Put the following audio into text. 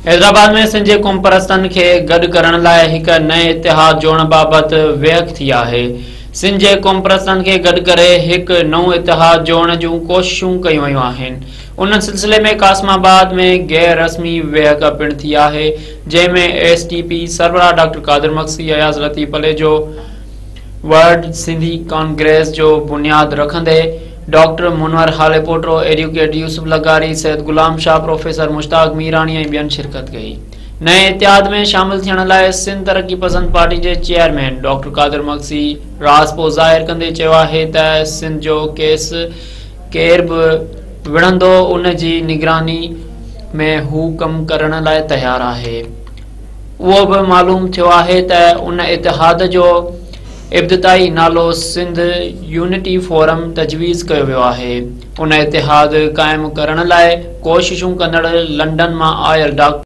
حيدرآباد ۾ سنڌ جي قومپرستن کي گڏ ڪرڻ لاء هڪ نئين اتحاد جوڙڻ بابت ويهڪ ٿي آهي. سنڌ جي قومپرستن کي گڏ ڪري هڪ نئون اتحاد جوڙڻ جون ڪوششون ڪيون ويون آهن. ان سلسلي ۾ قاسم آباد ۾ غير رسمي ويهڪ پڻ ٿي آهي، جنهن ۾ ايس ٽي پي سربراهه doctor Qadir Magsi, Ayaz Latif Palijo, world Sindhi congress جو بنياد رکندي ڊاڪٽر منور هاليپوٽو، ايڊوڪيٽ يوسف لغاري، سيد غلام شاهه، پروفيسر مشتاق ميراڻي ۽ ٻين شرڪت ڪئي. نئين اتحاد ۾ شامل ٿيڻ لاء سنڌ ترقي پسند پارٽي جي چيئرمين ڊاڪٽر قادر مگسي راضپو ظاهر ڪندي چيو آهي ته سنڌ جو ڪيس ڪير به وڙهندو ان جي نگراني ۾ هو ڪم ڪرڻ لاء تيار آهي. اهو به معلوم ٿيو آهي ته ان اتحاد جو ابتدائي نالو سنڌ يونٽي فورم تجويز ڪيو ويو آهي. ان اتحاد قائم ڪرڻ لاء ڪوششون ڪندڙ لنڊن مان آيل ڊاڪٽر.